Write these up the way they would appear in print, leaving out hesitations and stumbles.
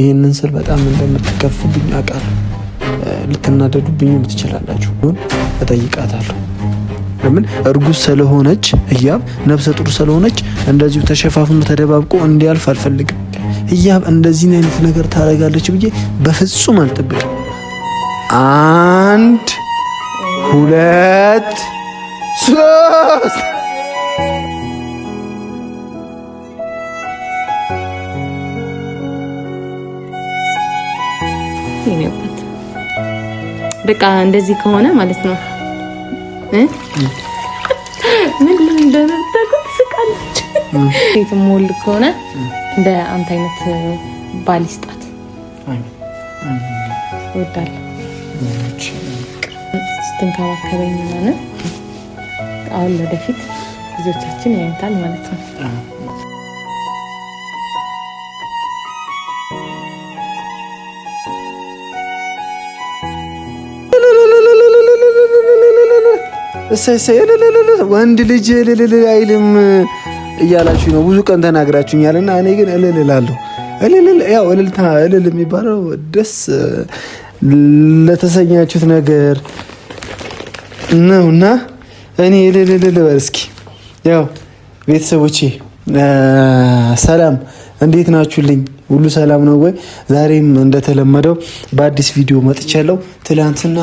ይህንን ስል በጣም እንደምትከፉብኝ አውቃለሁ። ልትናደዱብኝም ትችላላችሁ። ግን እጠይቃታለሁ። ለምን እርጉዝ ስለሆነች ህያብ ነፍሰ ጡር ስለሆነች እንደዚሁ ተሸፋፍኖ ተደባብቆ እንዲያልፍ አልፈልግም። ህያብ እንደዚህ አይነት ነገር ታደርጋለች ብዬ በፍጹም አልጠብቅም። አንድ ሁለት ሶስት። በቃ እንደዚህ ከሆነ ማለት ነው። ምን እንደምታውቁት ትስቃለች። ሴት የምወልድ ከሆነ እንደ አንተ አይነት ባል ይስጣት። እወዳለሁ ስትንከባከበኝ ምናምን። አሁን ወደፊት ልጆቻችን ያዩታል ማለት ነው። እሰይ ወንድ ልጅ እልል አይልም እያላችሁ ነው። ብዙ ቀን ተናግራችሁኛል እና እኔ ግን እልል እላለሁ። እልል ያው እልልታ እልል የሚባለው ደስ ለተሰኛችሁት ነገር ነውና እኔ እልል እልል በል እስኪ። ያው ቤተሰቦቼ ሰላም፣ እንዴት ናችሁልኝ? ሁሉ ሰላም ነው ወይ? ዛሬም እንደተለመደው በአዲስ ቪዲዮ መጥቻለሁ። ትላንትና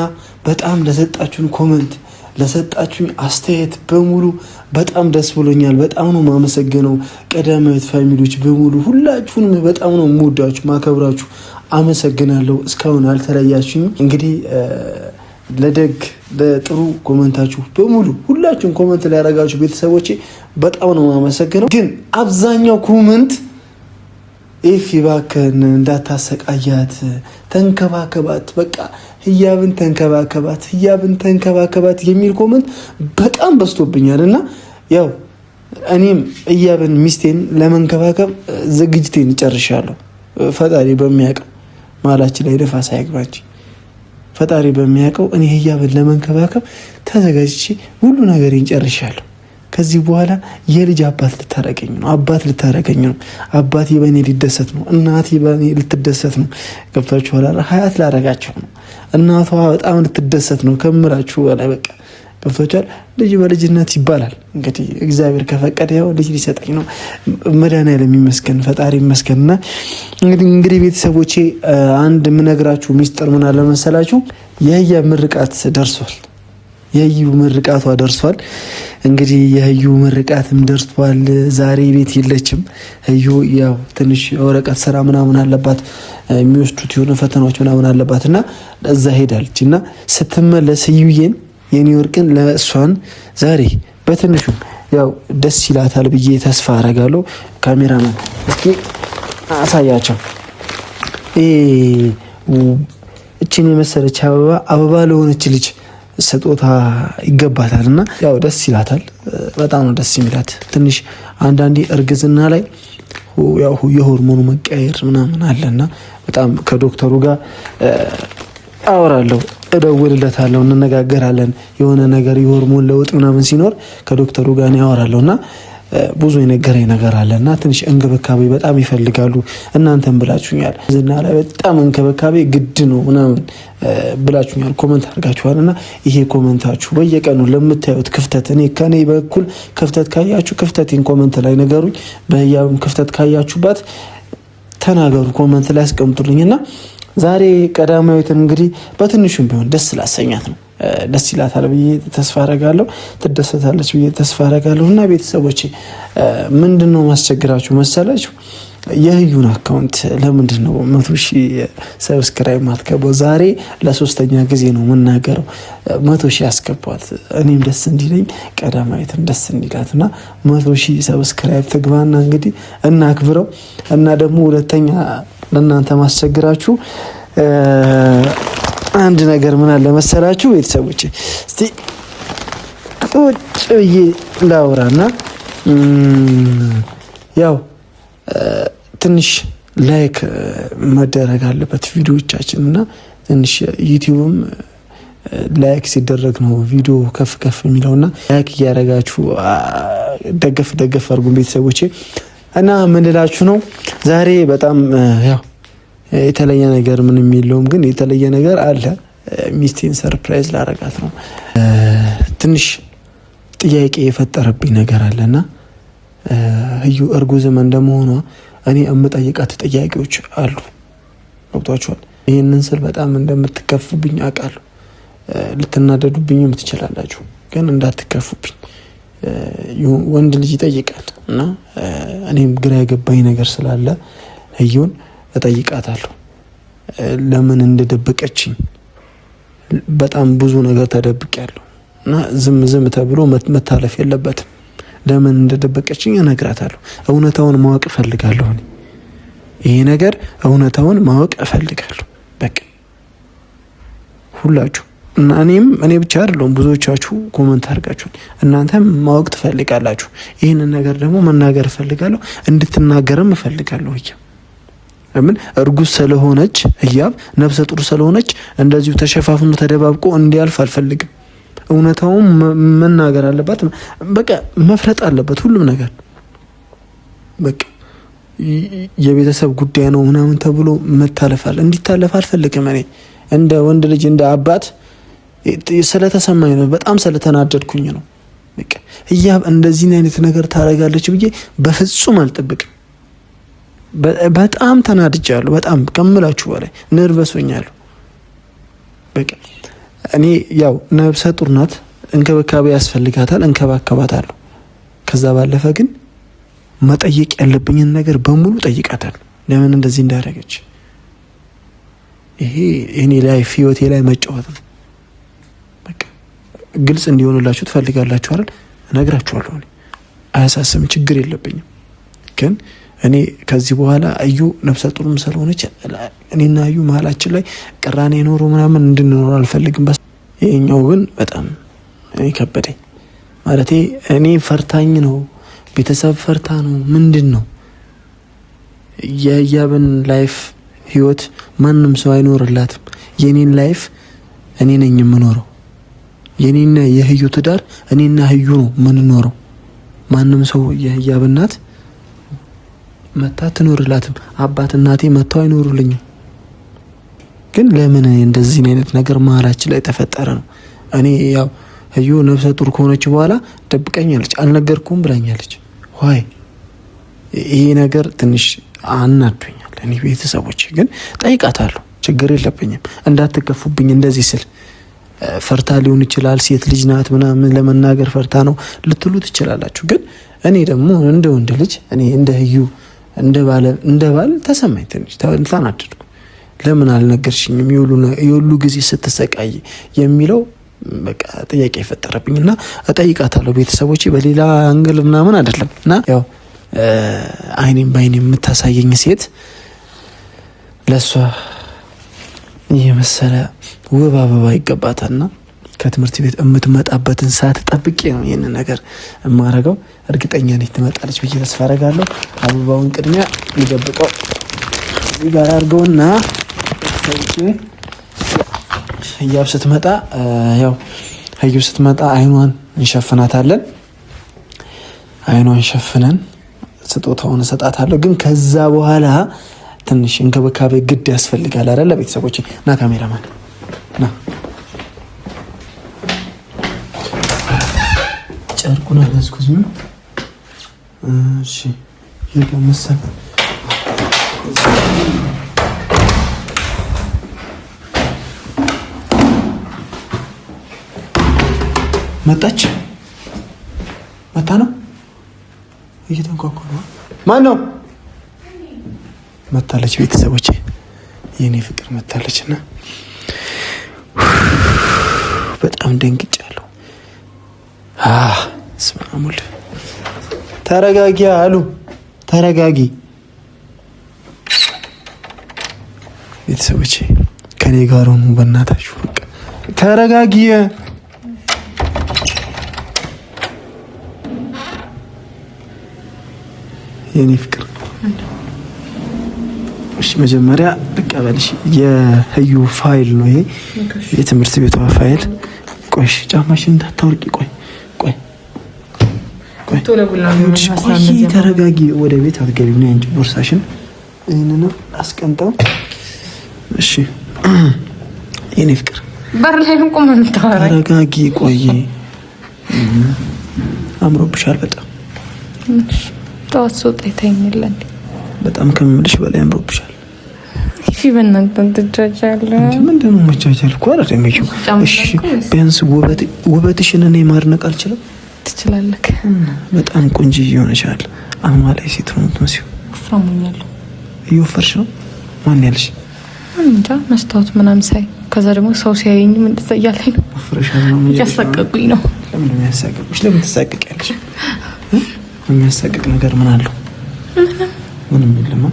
በጣም ለሰጣችሁን comment ለሰጣችሁኝ አስተያየት በሙሉ በጣም ደስ ብሎኛል። በጣም ነው የማመሰግነው። ቀዳማዊት family ዎች በሙሉ ሁላችሁንም በጣም ነው የምወዳችሁ ማከብራችሁ። አመሰግናለሁ። እስካሁን አልተለያችሁኝም። እንግዲህ ለደግ ለጥሩ comment ኣችሁ በሙሉ ሁላችሁም comment ላይ ያደረጋችሁ ቤተሰቦቼ በጣም ነው የማመሰግነው። ግን አብዛኛው comment ኤፊ እባክህን እንዳታሰቃያት፣ ተንከባከባት፣ በቃ ህያብን ተንከባከባት፣ ህያብን ተንከባከባት የሚል comment በጣም በዝቶብኛል እና ያው እኔም ህያብን ሚስቴን ለመንከባከብ ዝግጅቴን ጨርሻለሁ። ፈጣሪ በሚያውቀው መሀላችን ላይ ነፋስ አይግባች። ፈጣሪ በሚያውቀው እኔ ህያብን ለመንከባከብ ተዘጋጅቼ ሁሉ ነገሬን ጨርሻለሁ። ከዚህ በኋላ የልጅ አባት ልታረገኝ ነው። አባት ልታረገኝ ነው። አባቴ በእኔ ሊደሰት ነው። እናቴ በእኔ ልትደሰት ነው። ገብታችኋል? ሀያት ላረጋቸው ነው። እናቷ በጣም ልትደሰት ነው ከምላችሁ በላይ በቃ ገብታችኋል። ልጅ በልጅነት ይባላል። እንግዲህ እግዚአብሔር ከፈቀደ ያው ልጅ ሊሰጠኝ ነው። መድኃኒዓለም ይመስገን፣ ፈጣሪ ይመስገን። እና እንግዲህ ቤተሰቦቼ አንድ የምነግራችሁ ሚስጥር ምን አለ መሰላችሁ፣ የህያብ ምርቃት ደርሷል። የህዩ ምርቃቷ ደርሷል። እንግዲህ የህዩ ምርቃትም ደርሷል። ዛሬ ቤት የለችም ህዩ። ያው ትንሽ የወረቀት ስራ ምናምን አለባት፣ የሚወስዱት የሆነ ፈተናዎች ምናምን አለባት እና እዛ ሄዳለች እና ስትመለስ ህዩዬን የኔ ወርቅን ለእሷን ዛሬ በትንሹ ያው ደስ ይላታል ብዬ ተስፋ አረጋለሁ። ካሜራማን እስኪ አሳያቸው። እችን የመሰለች አበባ አበባ ለሆነች ልጅ ስጦታ ይገባታል እና ያው ደስ ይላታል። በጣም ነው ደስ የሚላት። ትንሽ አንዳንዴ እርግዝና ላይ ያው የሆርሞኑ መቀየር ምናምን አለና በጣም ከዶክተሩ ጋር አወራለሁ፣ እደውልለታለሁ፣ እንነጋገራለን። የሆነ ነገር የሆርሞን ለውጥ ምናምን ሲኖር ከዶክተሩ ጋር እኔ አወራለሁ እና ብዙ የነገረኝ ነገር አለ እና ትንሽ እንክብካቤ በጣም ይፈልጋሉ። እናንተም ብላችሁኛል፣ ዝና ላይ በጣም እንክብካቤ ግድ ነው ምናምን ብላችሁኛል፣ comment አድርጋችኋል። እና ይሄ comment ኣችሁ በየቀኑ ለምታዩት ክፍተት እኔ ከኔ በኩል ክፍተት ካያችሁ ክፍተቴን comment ላይ ነገሩኝ። በህያብም ክፍተት ካያችሁባት ተናገሩ፣ comment ላይ አስቀምጡልኝ። እና ዛሬ ቀዳማዊትን እንግዲህ በትንሹም ቢሆን ደስ ላሰኛት ነው ደስ ይላታል ብዬ ተስፋ አረጋለሁ። ትደሰታለች ብዬ ተስፋ አረጋለሁ። እና ቤተሰቦቼ ምንድን ነው ማስቸግራችሁ መሰላችሁ? የህዩን account ለምንድን ነው 100,000 subscribe ማትገባው? ዛሬ ለሶስተኛ ጊዜ ነው የምናገረው። 100,000 ያስገቧት፣ እኔም ደስ እንዲለኝ ቀዳማዊትም ደስ እንዲላት እና 100,000 subscribe ትግባና እንግዲህ እናክብረው። እና ደግሞ ሁለተኛ ለእናንተ ማስቸግራችሁ አንድ ነገር ምን አለ መሰላችሁ ቤተሰቦቼ፣ እስቲ ቁጭ ብዬ ላውራና ያው ትንሽ like መደረግ አለበት ቪዲዮዎቻችን እና ትንሽ ዩቲዩብም like ሲደረግ ነው ቪዲዮ ከፍ ከፍ የሚለውና like እያደረጋችሁ ደገፍ ደገፍ አድርጉን ቤተሰቦቼ። እና ምን ልላችሁ ነው ዛሬ በጣም ያው የተለየ ነገር ምንም የለውም፣ ግን የተለየ ነገር አለ። ሚስቴን surprise ላረጋት ነው። ትንሽ ጥያቄ የፈጠረብኝ ነገር አለና ህዩ እርጉዝም እንደመሆኗ እኔ የምጠይቃት ጥያቄዎች አሉ። ገብቷችኋል? ይህንን ስል በጣም እንደምትከፉብኝ አውቃለሁ። ልትናደዱብኝም ትችላላችሁ፣ ግን እንዳትከፉብኝ። ወንድ ልጅ ይጠይቃል እና እኔም ግራ የገባኝ ነገር ስላለ ህዩን እጠይቃታለሁ ለምን እንደደበቀችኝ። በጣም ብዙ ነገር ተደብቄያለሁ እና ዝም ዝም ተብሎ መታለፍ የለበትም። ለምን እንደደበቀችኝ እነግራታለሁ። እውነታውን ማወቅ እፈልጋለሁ። ይሄ ነገር እውነታውን ማወቅ እፈልጋለሁ። በቃ ሁላችሁ እና እኔም እኔ ብቻ አይደለሁም፣ ብዙዎቻችሁ comment አድርጋችኋል። እናንተም ማወቅ ትፈልጋላችሁ። ይህንን ነገር ደግሞ መናገር እፈልጋለሁ፣ እንድትናገርም እፈልጋለሁ። ህያብ ምን እርጉዝ ስለሆነች ህያብ ነፍሰ ጡር ስለሆነች እንደዚሁ ተሸፋፍኖ ተደባብቆ እንዲያልፍ አልፈልግም። እውነታውን መናገር አለባት። በቃ መፍረጥ አለበት ሁሉም ነገር። በቃ የቤተሰብ ጉዳይ ነው ምናምን ተብሎ መታለፋል እንዲታለፍ አልፈልግም። እኔ እንደ ወንድ ልጅ እንደ አባት ስለተሰማኝ ነው፣ በጣም ስለተናደድኩኝ ነው። በቃ ህያብ እንደዚህ አይነት ነገር ታደርጋለች ብዬ በፍጹም አልጠብቅም። በጣም ተናድጃለሁ። በጣም ከምላችሁ በላይ nervous ሆኛለሁ። በቃ እኔ ያው ነብሰ ጡር ናት፣ እንክብካቤ ያስፈልጋታል፣ እንከባከባታለሁ። ከዛ ባለፈ ግን መጠየቅ ያለብኝን ነገር በሙሉ ጠይቃታለሁ፣ ለምን እንደዚህ እንዳደረገች። ይሄ እኔ life ህይወቴ ላይ መጫወት ነው። በቃ ግልጽ እንዲሆንላችሁ ትፈልጋላችሁ አይደል? እነግራችኋለሁ። እኔ አያሳስብም፣ ችግር የለብኝም። ግን እኔ ከዚህ በኋላ እዩ ነፍሰ ጡርም ስለሆነች እኔና እዩ መሀላችን ላይ ቅራኔ ኖሮ ምናምን እንድንኖር አልፈልግም። ይሄኛው ግን በጣም እኔ ከበደኝ። ማለቴ እኔ ፈርታኝ ነው፣ ቤተሰብ ፈርታ ነው፣ ምንድን ነው የህያብን life ህይወት ማንም ሰው አይኖርላትም። የኔን life እኔ ነኝ የምኖረው። የኔና የህዩ ትዳር እኔና ህዩ ነው የምንኖረው። ማንም ሰው የህያብ እናት መታ ትኖርላትም። አባት እናቴ መጥተው አይኖሩልኝም። ግን ለምን እንደዚህ አይነት ነገር መሀላችን ላይ ተፈጠረ ነው። እኔ ያው ህዩ ነፍሰ ጡር ከሆነች በኋላ ደብቀኛለች፣ አልነገርኩም ብላኛለች። why ይሄ ነገር ትንሽ አናዶኛል። እኔ ቤተሰቦች ግን ጠይቃታለሁ፣ ችግር የለብኝም። እንዳትከፉብኝ እንደዚህ ስል ፈርታ ሊሆን ይችላል፣ ሴት ልጅ ናት ምናምን ለመናገር ፈርታ ነው ልትሉ ትችላላችሁ። ግን እኔ ደግሞ እንደ ወንድ ልጅ እኔ እንደ ህዩ እንደ ባል ተሰማኝ፣ ትንሽ ተናደድኩ። ለምን አልነገርሽኝም የሁሉ ጊዜ ስትሰቃይ የሚለው በቃ ጥያቄ የፈጠረብኝ እና እጠይቃታለሁ። ቤተሰቦቼ በሌላ angle ምናምን አይደለም እና ያው አይኔም በአይኔ የምታሳየኝ ሴት ለእሷ የመሰለ ውብ አበባ ይገባታልና ከትምህርት ቤት የምትመጣበትን ሰዓት ጠብቄ ነው ይህንን ነገር የማረገው። እርግጠኛ ነኝ ትመጣለች ብዬ ተስፋ አረጋለሁ። አበባውን ቅድሚያ ልደብቀው እዚህ ጋር አድርገውና ህያብ ስትመጣ ያው ህዩ ስትመጣ አይኗን እንሸፍናታለን። አይኗን ሸፍነን ስጦታውን እሰጣታለሁ። ግን ከዛ በኋላ ትንሽ እንክብካቤ ግድ ያስፈልጋል አይደለ? ቤተሰቦች ና ካሜራማን ና፣ ጨርቁን አልያዝኩትም። እሺ ይሄ መሰል መጣች። መታ ነው እየተንኳኳ ነው። ማን ነው? መታለች። ቤተሰቦቼ የእኔ ፍቅር መታለች እና በጣም ደንግጫለሁ። ስማሙል ተረጋጊ አሉ። ተረጋጊ ቤተሰቦቼ ከኔ ጋር ሆኑ። በእናታችሁ ተረጋጊ። የኔ ፍቅር እሺ፣ መጀመሪያ ልቀበልሽ። የህዩ ፋይል ነው ይሄ፣ የትምህርት ቤቷ ፋይል። ቆይ ጫማሽን እንዳታወልቂ። ቆይ ቆይ ቆይ፣ ተረጋጊ። ወደ ቤት አትገቢም ነው። አንቺ ቦርሳሽን ይህንንም አስቀምጠው። እሺ የኔ ፍቅር በር ላይ ነው ቆመህ የምታወራኝ። ተረጋጊ። ቆይ አምሮብሻል በጣም። ጠዋት ስወጣ ይታየኛል። በጣም ከምልሽ በላይ አምሮብሻል። ፊ በእናንተ ትጃጃለህ። ምንድን ነው መጃጃል እኮ አይደለም። እሺ ቢያንስ ውበትሽን እኔ ማድነቅ አልችልም? ትችላለህ። በጣም ቆንጆ ሆነሻል። አማላይ ሴት ነው የምትመስይው። ወፍራም ሆኛለሁ። እየወፈርሽ ነው? ማን ያልሽ? እንጃ መስታወት ምናምን ሳይ፣ ከዛ ደግሞ ሰው ሲያየኝም እንደዛ እያለኝ ነው። እያሳቀቁኝ ነው። ለምን የሚያሳቅቁሽ? ለምን ትሳቀቂያለሽ? የሚያሳቅቅ ነገር ምን አለው? ምንም የለም።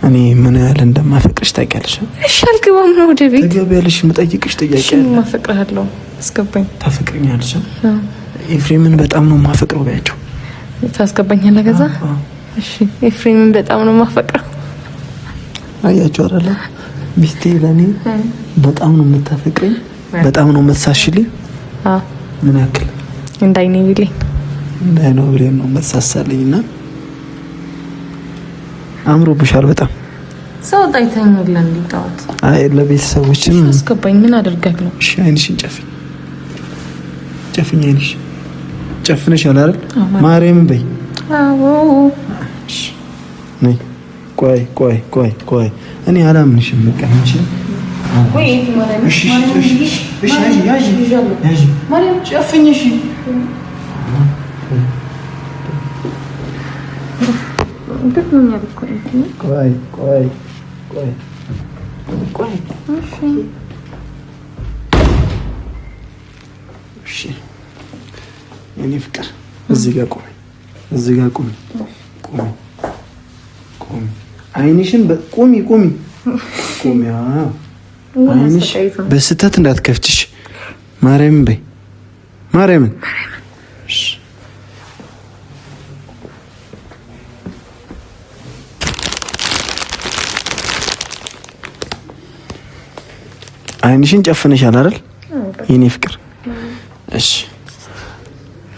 እኔ ምን ያህል እንደማፈቅርሽ ታውቂያለሽ። እሺ አልገባም ነው ወደ ቤት ትገቢያለሽ። የምጠይቅሽ ጥያቄ አለ። አፈቅርሃለሁ። አስገባኝ። ታፈቅሪኛለሽ? ኤፍሬምን በጣም ነው የማፈቅረው በያቸው። ታስገባኛለህ? ከዛ እሺ፣ ኤፍሬምን በጣም ነው የማፈቅረው። አያችሁ አይደለ? ሚስቴ ለእኔ በጣም ነው የምታፈቅረኝ፣ በጣም ነው የምትሳሽልኝ። ምን ያክል እንዳይኔ ብሌን እንዳይነው ብሌን ነው የምትሳሳልኝ። እና አምሮብሻል በጣም። ሰው ጣይተኛል። እንዴ ጠዋት አይ ለቤተሰቦችም አስገባኝ። ምን አደርጋለሁ? እሺ አይንሽን ጨፍኝ፣ ጨፍኝ፣ አይንሽ ጨፍነሻል አይደል? ማርያምን በይ። አዎ እሺ ነይ። ቆይ ቆይ ቆይ ቆይ፣ እኔ አላምንሽም። በቃ አንቺ እሺ እሺ እሺ፣ ያዢ ያዢ፣ ማርያም ጨፍኝ። እሺ ቆይ ቆይ ቆይ ቆይ፣ እሺ የእኔ ፍቅር እዚህ ጋር ቁሚ፣ እዚህ ጋር ቁሚ፣ ቁሚ፣ ቁሚ። አይንሽን ቁሚ፣ ቁሚ፣ ቁሚ። አይንሽ በስህተት እንዳትከፍችሽ። ማርያምን በይ፣ ማርያምን። አይንሽን ጨፍነሻል አይደል? የኔ ፍቅር እሺ።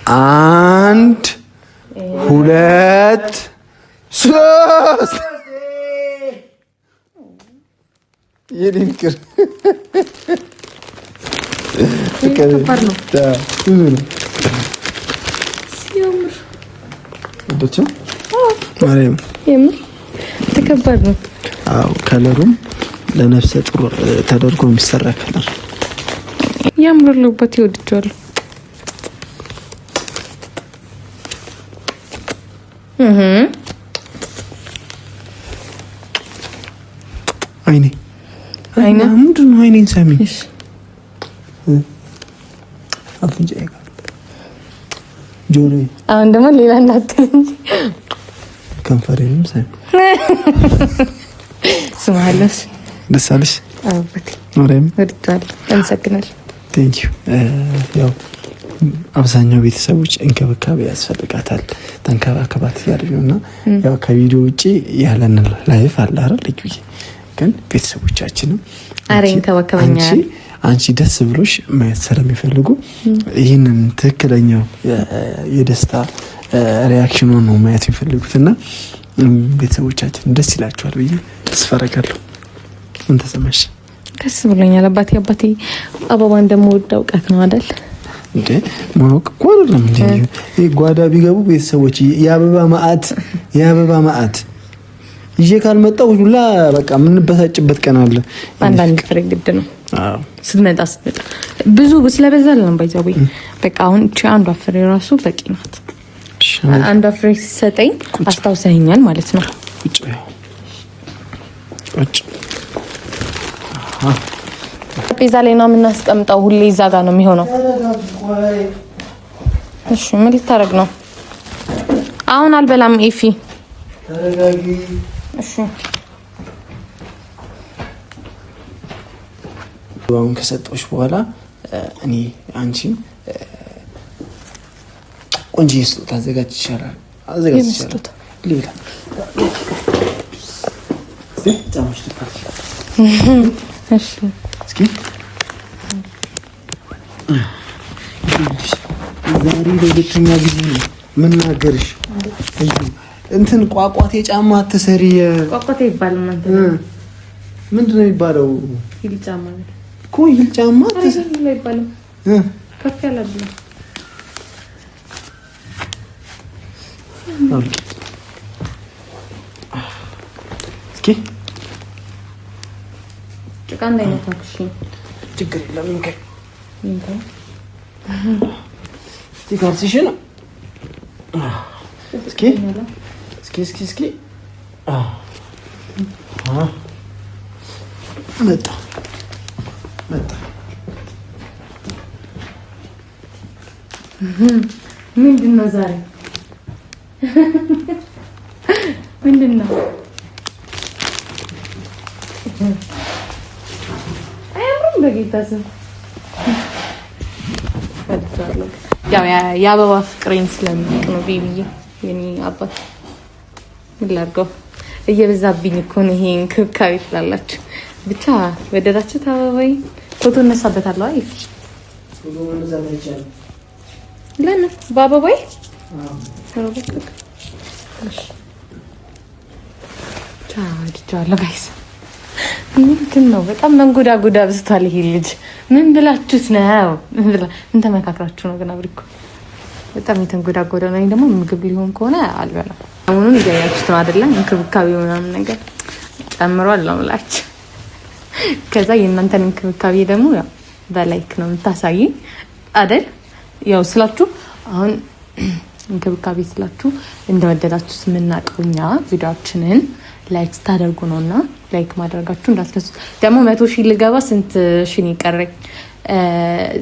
1 2 3። የኔ ፍቅር ብዙ ነው። ማርያም ተከባድ ነው። አዎ color ኡም ለነፍሰ ጡር ተደርጎ የሚሰራ color ያምርልበት ይወድጃለሁ። አይኔ አይኔ ምንድን ነው? አይኔን ሳሚ አፍንጫዬ ጋር ጆሮዬ። አሁን ደግሞ ሌላ እንዳትል እንጂ ከንፈሬንም ሳሚ። ስማለስ ደስ አለሽ? አባቴ ማርያም ወድጃለሁ። አመሰግናለሁ። Thank you። ያው አብዛኛው ቤተሰቦች እንክብካቤ ያስፈልጋታል፣ ተንከባከባት እያሉኝ ነው እና ያው ከቪዲዮ ውጭ ያለን life አለ አይደል? ልዩ ግን ቤተሰቦቻችንም ኧረ ይንከባከበኛል። አንቺ ደስ ብሎሽ ማየት ስለሚፈልጉ ይህንን ትክክለኛው የደስታ reaction ኑን ነው ማየት የሚፈልጉት እና ቤተሰቦቻችን ደስ ይላቸዋል ብዬ ተስፋ አደርጋለሁ። ምን ተሰማሽ? ደስ ብሎኛል አባቴ። አባቴ አበባ እንደምወድ አውቀህ ነው አይደል? እንዴ ማወቅ እኮ አይደለም እንዴ። ይሄ ጓዳ ቢገቡ ቤተሰቦች የአበባ መዓት የአበባ መዓት ይዤ ካልመጣሁ ሁላ በቃ የምንበሳጭበት ቀን አለ። አንዳንድ ፍሬ ግድ ነው። ስትመጣ ስትመጣ ብዙ ስለበዛ ነው ባይዛው በቃ አሁን እቺ አንዷ ፍሬ ራሱ በቂ ናት። አንዷ ፍሬ ሲሰጠኝ አስታውሰኸኛል ማለት ነው። ቁጭ ቁጭ ጠረጴዛ ላይ ነው የምናስቀምጠው። ሁሌ እዛ ጋር ነው የሚሆነው። እሺ ምን ልታደርግ ነው አሁን? አልበላም ኤፊ። እሺ አሁን ከሰጠሁሽ በኋላ እኔ አንቺን ቆንጆ ስጦታ አዘጋጅ ይቻላል አዘጋጅ ይቻላል። ሌላ እስኪ ዛሬ ለሁለተኛ ጊዜ ነው የምናገርሽ። እንትን ቋቋቴ ጫማ አትሰሪ። ቋቋቴ ይባላል። ምንድን ነው የሚባለው? heel ጫማ እኮ heel ጫማ ከፍ ያለ እስኪ ጭቃ እንዳይነካክሽ። ችግር የለም። እስኪ ካልሲሽን እስኪ እስኪ እስኪ እስኪ መጣ መጣ። ምንድን ነው ዛሬ? ምንድን ነው? አያምሩም? በጌታ ስም ያው የአበባ ፍቅሬን ስለሚያውቅ ነው። baby ዬ የኔ አባት ምን ላድርገው? እየበዛብኝ እኮ ነው ይሄ እንክብካቤ ትላላችሁ። ብቻ ወደዳችሁት? አበባዬ ፎቶ እነሳበታለሁ። አይ ለምን በአበባዬ ወድጄዋለሁ guys። ምንድን ነው በጣም መንጎዳጎዳ ብዝቷል ይሄ ልጅ። ምን ብላችሁት ነው? ምን ተመካክራችሁ ነው? ግን አብሪኮ በጣም የተንጎዳጎዳ ነው። ደግሞ ምግብ ሊሆን ከሆነ አልበላም። አሁኑን እያያችሁት ነው አይደለም? እንክብካቤ ምናምን ነገር ጨምሯል ነው የምላችሁ። ከዛ የእናንተን እንክብካቤ ደግሞ ያው በ like ነው የምታሳይኝ አይደል? ያው ስላችሁ አሁን እንክብካቤ ስላችሁ እንደወደዳችሁ የምናውቀው እኛ ቪዲዮችንን like ስታደርጉ ነው። እና like ማድረጋችሁ እንዳትረሱ። ደግሞ 100,000 ልገባ ስንት ሺህ ነው የቀረኝ?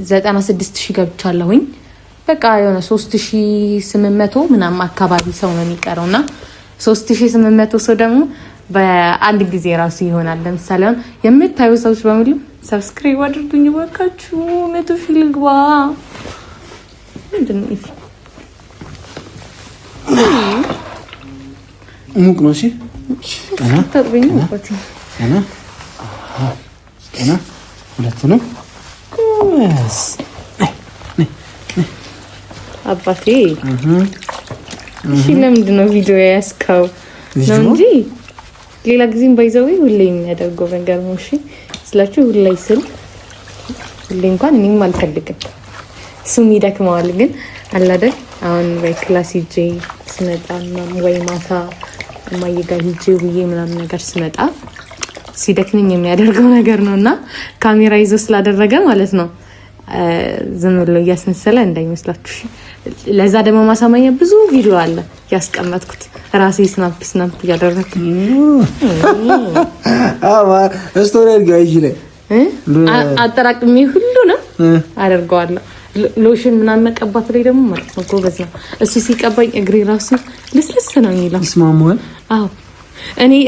96,000 ገብቻለሁኝ። በቃ የሆነ 3800 ምናምን አካባቢ ሰው ነው የሚቀረው እና 3800 ሰው ደግሞ በአንድ ጊዜ ራሱ ይሆናል። ለምሳሌ አሁን የምታዩ ሰዎች በሙሉ subscribe አድርጉኝ እባካችሁ፣ 100,000 ልግባ። ምንድን ነው ሙቅ ነው። እሺ ቀና ሁለቱንም አባቴ። እሺ ለምንድን ነው ቪዲዮ የያዝከው? ነው እንጂ ሌላ ጊዜም ባይዘው ሁሌ የሚያደርገው ነገር ነው። እሺ ስላችሁ ሁሌ ስል ሁሌ እንኳን እኔም አልፈልግም፣ እሱም ይደክመዋል። ግን አላደል አሁን ወይ class ሂጄ ስመጣ ወይ ማታ እማዬ ጋር ሂጄ ውዬ ምናምን ነገር ስመጣ ሲደክመኝ የሚያደርገው ነገር ነው እና ካሜራ ይዞ ስላደረገ ማለት ነው ዝም ብሎ እያስመሰለ እንዳይመስላችሁ። ለዛ ደግሞ ማሳመኛ ብዙ ቪዲዮ አለ ያስቀመጥኩት ራሴ snap snap እያደረግኩ story አድርገው አጠራቅሜ ሁሉንም አደርገዋለሁ። ሎሽን ምናምን መቀባት ላይ ደግሞ ማለት ነው ጎበዝ ነው እሱ። ሲቀባኝ እግሬ ራሱ ልስልስ ነው የሚለው። ይስማማል። አዎ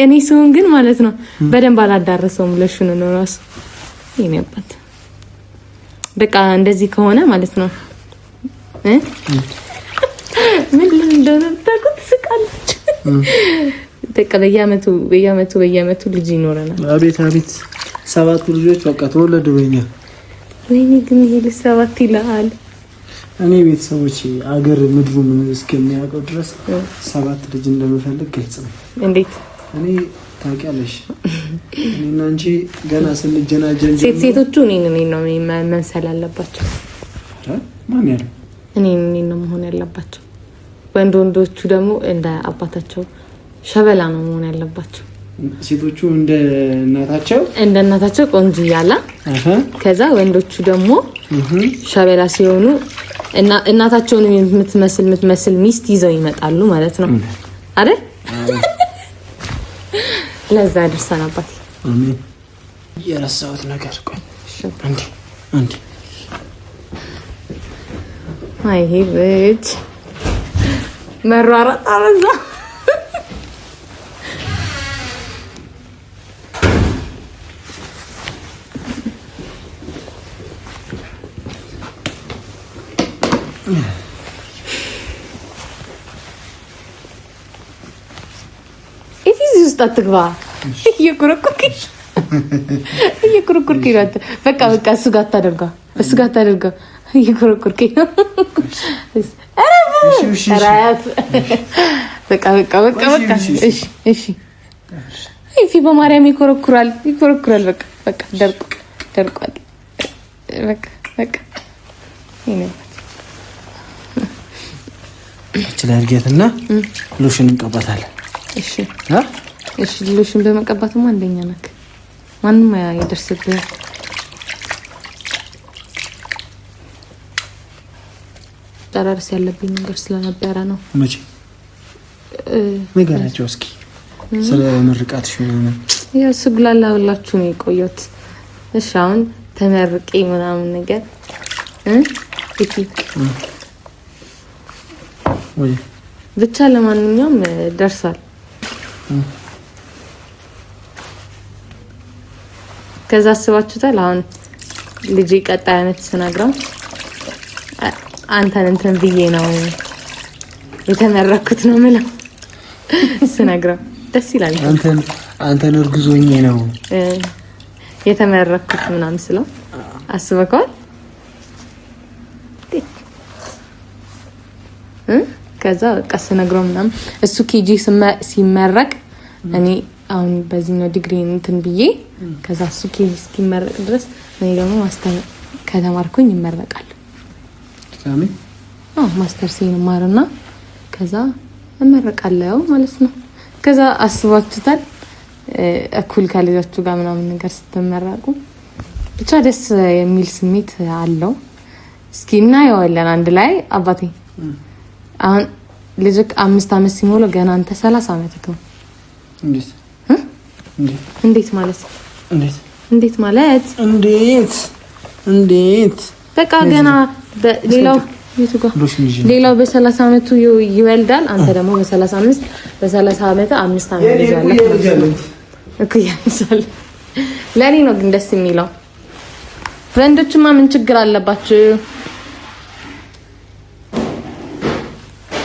እኔ ስሆን ግን ማለት ነው በደንብ አላዳረሰውም ሎሽን ነው ራሱ የኔ አባት። በቃ እንደዚህ ከሆነ ማለት ነው ምን እንደሆነ ብታውቁት ትስቃለች። በቃ በየአመቱ በየአመቱ በየአመቱ ልጅ ይኖረናል። አቤት አቤት፣ ሰባቱ ልጆች በቃ ተወለዱ በኛ። ወይኔ ግን ይሄ ልጅ ሰባት ይላል። እኔ ቤተሰቦች አገር ምድሩ ምን እስከሚያውቀው ድረስ ሰባት ልጅ እንደምፈልግ ግልጽ ነው። እንዴት እኔ ታውቂያለሽ፣ እኔና አንቺ ገና ስንጀናጀን ሴቶቹ እኔን እኔን ነው መምሰል ያለባቸው። ማን ያለው እኔን እኔን ነው መሆን ያለባቸው። ወንድ ወንዶቹ ደግሞ እንደ አባታቸው ሸበላ ነው መሆን ያለባቸው። ሴቶቹ እንደ እናታቸው እንደ እናታቸው ቆንጆ እያለ ከዛ ወንዶቹ ደግሞ ሸበላ ሲሆኑ እናታቸውን የምትመስል ሚስት ይዘው ይመጣሉ ማለት ነው አይደል? ለዛ ደርሰን አባቴ። አሜን። የረሳሁት ነገር ቆይ አንዴ አንዴ። አይ ይሄ ልጅ መሯሯጥ አበዛ። እዚህ ውስጥ አትግባ። እየኩረኩርክ እየኩረኩርክ ነው። በቃ በቃ እሱ ጋር አታደርገው፣ እሱ ጋር አታደርገው። እየኩረኩርክ ነው። እረፍ። በቃ በቃ በቃ በቃ። እሺ እሺ። ይፊ በማርያም ይኮረኩራል፣ ይኮረኩራል። በቃ በቃ ደርቆ ደርቋል። በቃ በቃ ይችላል። እርጌትና ሎሽን እንቀባታለን። እሺ እሺ። ሎሽን በመቀባትማ አንደኛ ነክ፣ ማንም አይደርስብህ። ጨራርስ ያለብኝ ነገር ስለነበረ ነው። መቼ ንገራቸው እስኪ ስለ ምርቃትሽ ምናምን። ያው ስጉላላ ሁላችሁ ነው የቆየሁት። እሺ አሁን ተመርቄ ምናምን ነገር ብቻ ለማንኛውም ደርሷል። ከዛ አስባችሁታል። አሁን ልጄ ቀጣይ አመት ስነግረው አንተን እንትን ብዬ ነው የተመረኩት ነው የምለው ስነግረው ደስ ይላል። አንተን እርግዞኜ ነው የተመረኩት ምናምን ስለው አስበከዋል። ከዛ በቃ ስነግረው ምናምን እሱ KG ሲመረቅ እኔ አሁን በዚህኛው ዲግሪ እንትን ብዬ ከዛ እሱ KG እስኪመረቅ ድረስ እኔ ደግሞ master ከተማርኩኝ ይመረቃል። ማስተር ሲማርና ከዛ እመረቃለሁ ማለት ነው። ከዛ አስባችሁታል እኩል ከልጃችሁ ጋር ምናምን ነገር ስትመረቁ ብቻ ደስ የሚል ስሜት አለው። እስኪ እናየዋለን አንድ ላይ አባቴ። አሁን ልጅክ 5 አመት ሲሞላው ገና አንተ 30 አመትክ ነው። እንዴት ማለት እንዴት ማለት እንዴት እንዴት በቃ ገና ሌላው ሌላው በ30 አመቱ ይወልዳል። አንተ ደግሞ በ35 በ30 አመት 5 አመት ይዛለህ። ለእኔ ነው ግን ደስ የሚለው። ወንዶችማ ምን ችግር አለባችሁ?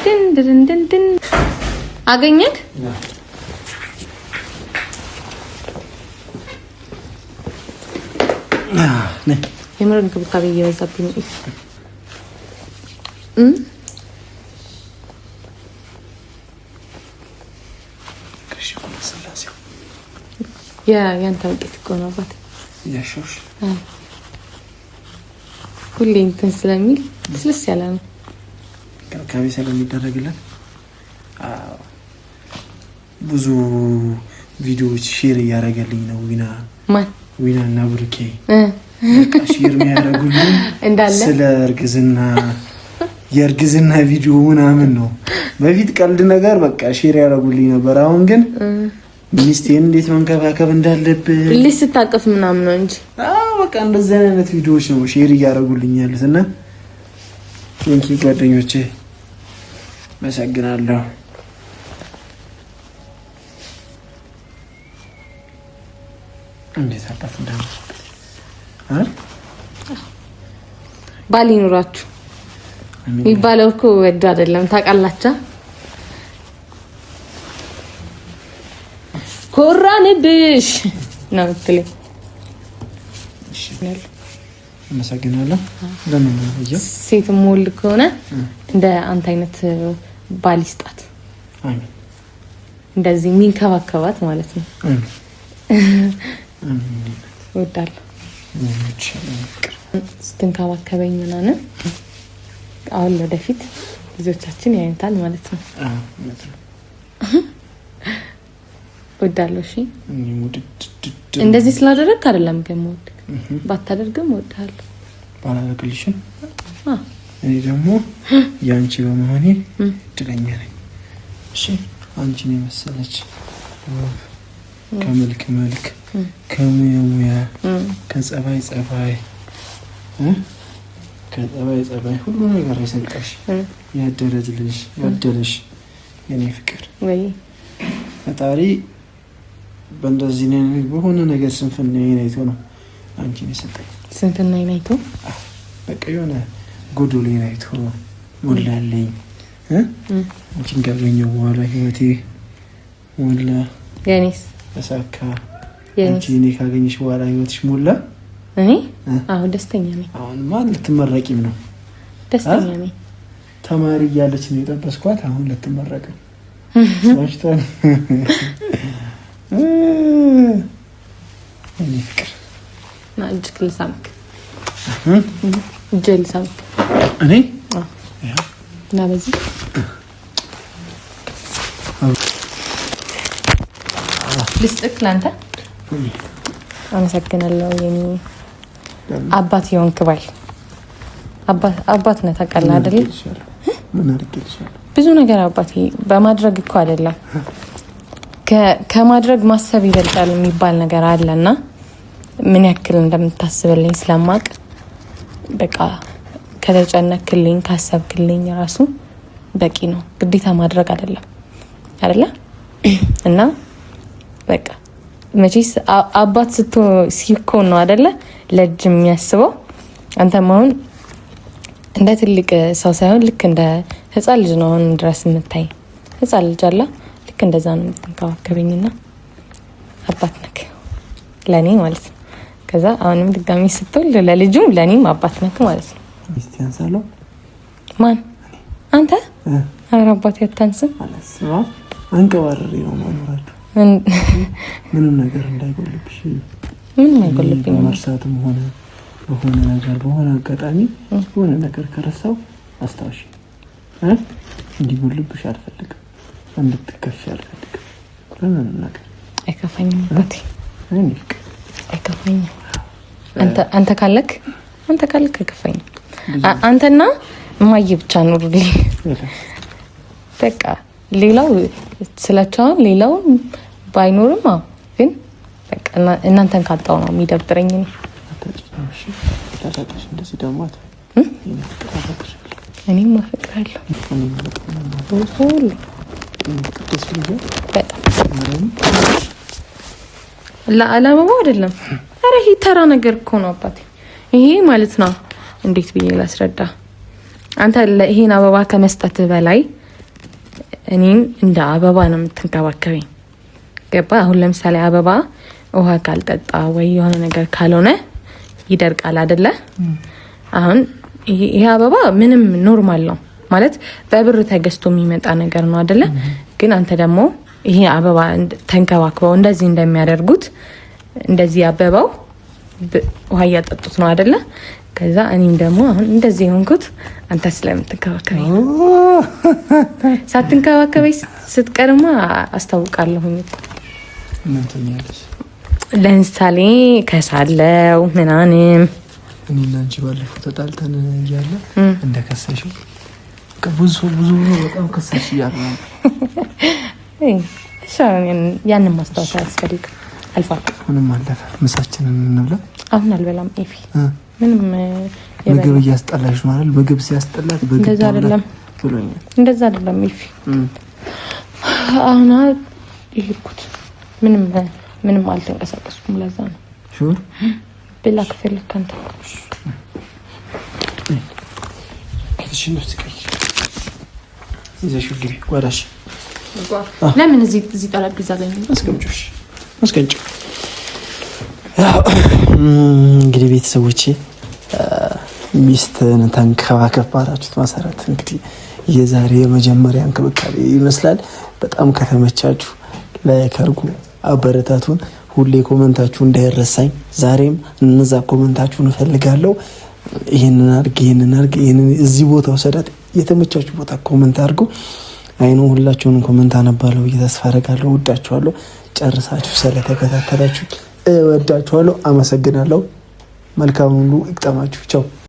ድን ድን ድን ድን አገኘክ። የምር እንክብካቤ እየበዛብኝ ነው። ያንተ ውጤት እኮ ነው አባቴ። ሁሌ እንትን ስለሚል ስልስ ያለ ነው። እንክብካቤ ስለሚደረግለት ብዙ ቪዲዮዎች share እያደረገልኝ ነው። ዊና ማን ዊና እና ብሩኬ share የሚያደርጉልኝ እንዳለ ስለ እርግዝና የእርግዝና ቪዲዮ ምናምን ነው። በፊት ቀልድ ነገር በቃ share ያደርጉልኝ ነበር። አሁን ግን ሚስቴን እንዴት መንከባከብ እንዳለብን ልጅ ስታቀፍ ምናምን ነው እንጂ አዎ በቃ እንደዚህ አይነት ቪዲዮዎች ነው share እያደረጉልኝ ያሉት እና thank you ጓደኞቼ አመሰግናለሁ። እንዴት አባት እንዳመረበት አይደል? ባል ይኑራችሁ የሚባለው እኮ ወዶ አይደለም ታውቃላችሁ። ኮራንብሽ ነው የምትለኝ። አመሰግናለሁ። ለምን ነው ሴት ወልድ ከሆነ እንደ አንተ አይነት ባል ይስጣት። አሜን። እንደዚህ የሚንከባከባት ማለት ነው። አሜን። አሜን። እወዳለሁ ስትንከባከበኝ ምናምን። አሁን ወደፊት ልጆቻችን ያዩታል ማለት ነው። እወዳለሁ። እሺ እንደዚህ ስላደረግክ አይደለም ግን የምወድክ፣ ባታደርግም እወድሃለሁ። ባላደርግልሽም እኔ ደግሞ የአንቺ በመሆኔ እድለኛ ነኝ። እሺ አንቺን የመሰለች ውብ ከመልክ መልክ ከሙያ ሙያ ከጸባይ ጸባይ ከጸባይ ጸባይ ሁሉ ነገር የሰጠሽ ያደረልሽ ያደለሽ የኔ ፍቅር ፈጣሪ በእንደዚህ በሆነ ነገር ስንፍናዬን አይቶ ነው አንቺን የሰጠኝ። ስንፍናዬን አይቶ በቃ የሆነ ጎዶሎዬን አይቶ ሞላልኝ። አንቺን ካገኘሁ በኋላ ህይወቴ ሞላ፣ የኔስ ተሳካ። አንቺ እኔ ካገኘሽ በኋላ ህይወትሽ ሞላ። እኔ አሁን ደስተኛ ነኝ። አሁንማ ልትመረቂም ነው። ደስተኛ ነኝ። ተማሪ እያለች ነው የጠበስኳት። አሁን ልትመረቅ ነው። የኔ ፍቅር ና እጅግ ልሳምክ፣ እጅ ልሳምክ። እኔ እና በዚህ ልስጥክ ለአንተ። አመሰግናለሁ የኔ አባት የሆንክ ባል። አባት ነህ ታውቃለህ አይደል? ብዙ ነገር አባቴ በማድረግ እኮ አይደለም፣ ከማድረግ ማሰብ ይበልጣል የሚባል ነገር አለና ምን ያክል እንደምታስብልኝ ስለማቅ በቃ ከተጨነክልኝ ካሰብክልኝ ራሱ በቂ ነው። ግዴታ ማድረግ አይደለም አይደለ? እና በቃ መቼስ አባት ሲኮን ነው አይደለ ለእጅ የሚያስበው። አንተም አሁን እንደ ትልቅ ሰው ሳይሆን ልክ እንደ ህፃን ልጅ ነው አሁን ድረስ የምታይ። ህፃን ልጅ አላ ልክ እንደዛ ነው የምትንከባከበኝና አባት ነክ ለእኔ ማለት ነው። ከዛ አሁንም ድጋሚ ስትወልድ ለልጁም ለእኔም አባት ነክ ማለት ነው። ማን አንተ? ኧረ አባቴ አታንስም። አንቀባርሬ ነው ማኖራችሁ። ምንም ነገር እንዳይጎልብሽ። ምንም አይጎልብኝም። በመርሳትም ሆነ በሆነ ነገር በሆነ አጋጣሚ በሆነ ነገር ከረሳው አስታውሽ። እንዲጎልብሽ አልፈልግም። እንድትከፊ አልፈልግም። በምንም ነገር አይከፋኝም አባቴ፣ አይከፋኝም። አንተ ካለክ አንተ ካለክ አይከፋኝም። አንተና እማዬ ብቻ ኑሩልኝ በቃ። ሌላው ስላቸውን ሌላው ባይኖርም ግን በቃ እናንተን ካጣው ነው የሚደብረኝ። እኔ እኔም አፈቅራለሁ ሁሉ በጣም ለአበባው አይደለም። ኧረ ይሄ ተራ ነገር እኮ ነው አባቴ። ይሄ ማለት ነው እንዴት ብዬ ላስረዳ? አንተ ይሄን አበባ ከመስጠት በላይ እኔን እንደ አበባ ነው የምትንከባከበኝ። ገባ? አሁን ለምሳሌ አበባ ውሃ ካልጠጣ ወይ የሆነ ነገር ካልሆነ ይደርቃል አይደለ? አሁን ይሄ አበባ ምንም normal ነው ማለት በብር ተገዝቶ የሚመጣ ነገር ነው አይደለ? ግን አንተ ደግሞ ይሄ አበባ ተንከባክበው እንደዚህ እንደሚያደርጉት እንደዚህ አበባው ውሃ እያጠጡት ነው አይደለ? ከዛ እኔም ደግሞ አሁን እንደዚህ የሆንኩት አንተ ስለምትንከባከበኝ፣ ሳትንከባከበኝ ስትቀርማ አስታውቃለሁኝ እኮ። ለምሳሌ ከሳለው ምናምን እኔና አንቺ ባለፈው ተጣልተን እያለ እንደከሰሽው ብዙ ብዙ በጣም ከሰሽ እያለ ያንን ማስታወስ አያስፈልግም። አልፏል። ምንም አለፈ። ምሳችንን እንብላ። አሁን አልበላም ኤፊ። ምንም ምግብ እያስጠላሽ ነው አይደል? ምግብ ሲያስጠላት እንደዛ አይደለም ብሎኛል። እንደዛ አይደለም ኤፊ። አሁን ይልኩት ምንም ምንም አልተንቀሳቀስኩም። ለዛ ነው sure ብላ ከፈለክ አንተ ይዘሽው ግቢ ጓዳሽ። ለምን እዚህ እዚህ ጠረጴዛ ላይ አስቀምጪው። አስቀምጪው። እንግዲህ ቤተሰቦቼ ሚስትን ተንከባከብ ባላችሁት መሰረት እንግዲህ የዛሬ የመጀመሪያ እንክብካቤ ይመስላል። በጣም ከተመቻችሁ like አድርጉ፣ አበረታቱን። ሁሌ comment ኣችሁ እንዳይረሳኝ። ዛሬም እነዛ comment ኣችሁን እፈልጋለሁ። ይህንን አድርግ፣ ይህንን አድርግ፣ ይህንን እዚህ ቦታ ውሰዳት፣ የተመቻችሁ ቦታ comment አድርጉ። አይኑ ሁላችሁንም comment አነባለሁ ብዬ ተስፋ አደርጋለሁ። እወዳችኋለሁ። ጨርሳችሁ ስለተከታተላችሁ እወዳችኋለሁ። አመሰግናለሁ። መልካም ሁሉ ይግጠማችሁ። ቻው።